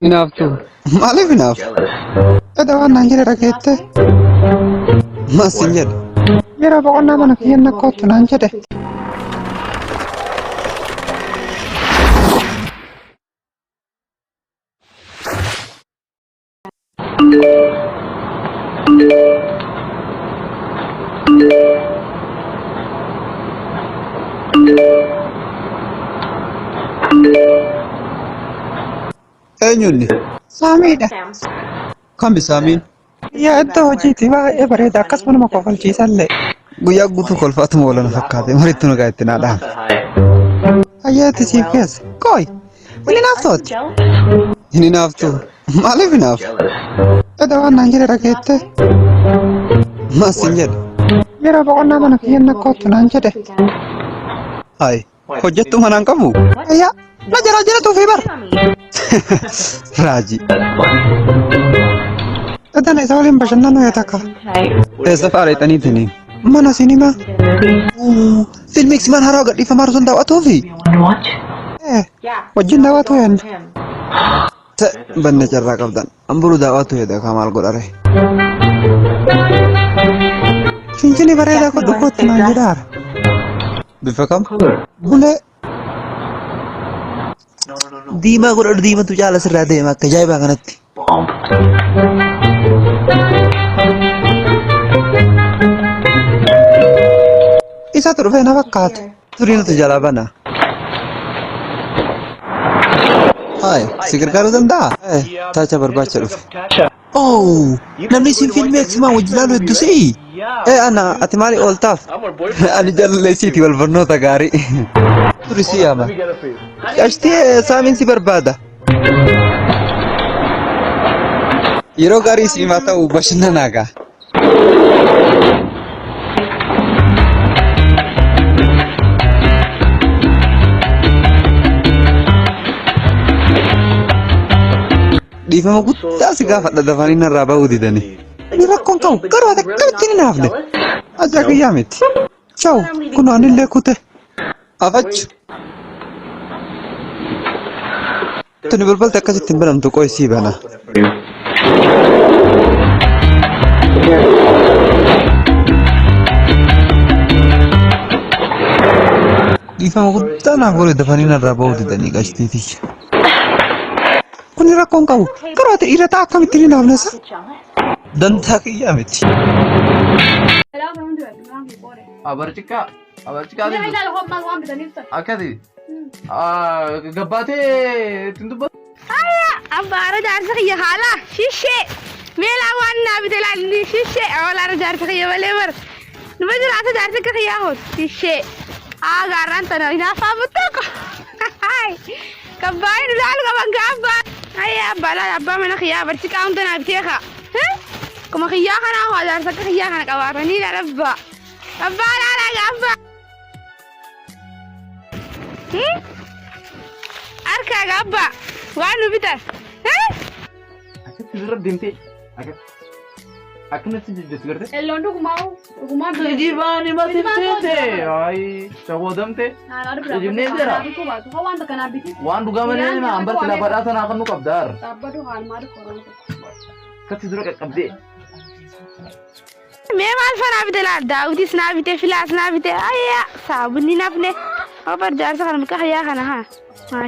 Hinaaftu. Maaliif hinaafu? Eda waan naan jedhe dhageette. Maal siin jedhe? Yeroo boqonnaa mana kiyyan kootu naan jedhe. Eenyunni? Saamiidha. Kami saamiin? Yaa iddoo hojiiti baay'ee bareeda akkasuma nama kofalchiisallee. Guyyaa guutuu kolfaatuma oolan fakkaate maritti nagaa itti naa dhaame. Hayyaatti siif keessa. Kooy. Inni hinaaftooti. Hin hinaaftu. Maaliif hinaafu? Eda waan naan jedhe dhageette. Maal siin jedhe? Yeroo boqonnaa mana kiyyan kootu naan jedhe. Hayi. Hojjettuu manaan qabu? Ayyaa. Na jalaa jala tuufii bar. Raajii. Edana isa waliin bashannanuu yaa takka. Eessa fa'aa reexaniitini? Mana sinimaa. Fiilmii X-Men haaraa gadhiifamaa jiru sun daawwatuufi? Eh. Wajjin daawwatu yaadne. Ta'e banne carraa qabdan. An boru daawwatu hedha kaa maal godhare. Finfinni bareedaa godhu kootu naan jedhaara. Bifa kam? Bulee. Diimaa godhadhu diimatu caala sirraa deema akka ajaa'ibaa kanatti. Isatu dhufee na fakkaata. Turii nuti jalaa bana. Hayi, si gargaaruu danda'a? Taacha barbaacha dhufe. Oh, namni isin fiilmii X-Men wajjin ilaalu hedduu si'i? Eh, ana, ati maali ooltaaf? Ani jaalalleessiiti wal barnoota gaarii. Turi si yaama. Qashtii saamiin si barbaada. Yeroo gaarii siif haa ta'u bashannanaa gaa. Dhiifama guddaa si gaafadha dafanii narraa bahuu didanii. Inni rakkoon qabu garuu ati akkamitti hin hinaafne? Ajaa kiyyaa miti. Ciao, kun anillee kute. Afachu. Tuni balbalti akkasitti hin banamtu qoy sii bana. Dhiifama guddaa naaf godhe dafanii narraa bahuu didanii qashtii tiyya. Kun rakkoon qabu garuu ati dhiira ta'a akkamitti hin hinaafne sa? Dantaa kiyyaa miti. Abarciqqaa. Abarciqqaa akkasi. Gabbaatee ittiin dubbatu. Abbaara jaarsa kiyya haala shishee meelaa waan naa bite laalli shishee awwaala jaarsa kiyya malee bar numa jiraata jaarsa akka kiyyaa hoo shishee haa gaarraan tana hinaaffaa muttaqo kabbaa'in ilaalu qaban gaabbaa ayyaa abbaa laala abbaa mana kiyyaa barchi qaamta naa bitee kaa kuma kiyyaa kanaa hoo jaarsa akka kiyyaa kana qabaatanii laala abbaa abbaa laala gaabbaa. Harkaa gaabbaa waan nu bitan. Akkatti sirra deemtee akkanatti jijjiirtu garte. Elloon dhugumaa dhugumaa Kijibaan hima sirteete. Ayi shawoodamte. Kijibnee jira. Waan takka naa biti. Waan dhugaa malee nima ambar silaa badhaasa naa kan nu qabdaar. Dhaabbatu haalmaa dhufu waan tokko. Akkatti dura qaqqabdee. Mee maal fa naa bite laal daawwitis naa bite filaas naa bite ayyaa saabunni nafne. Obar jaarsa kana muka hayyaa kana haa. Maasha.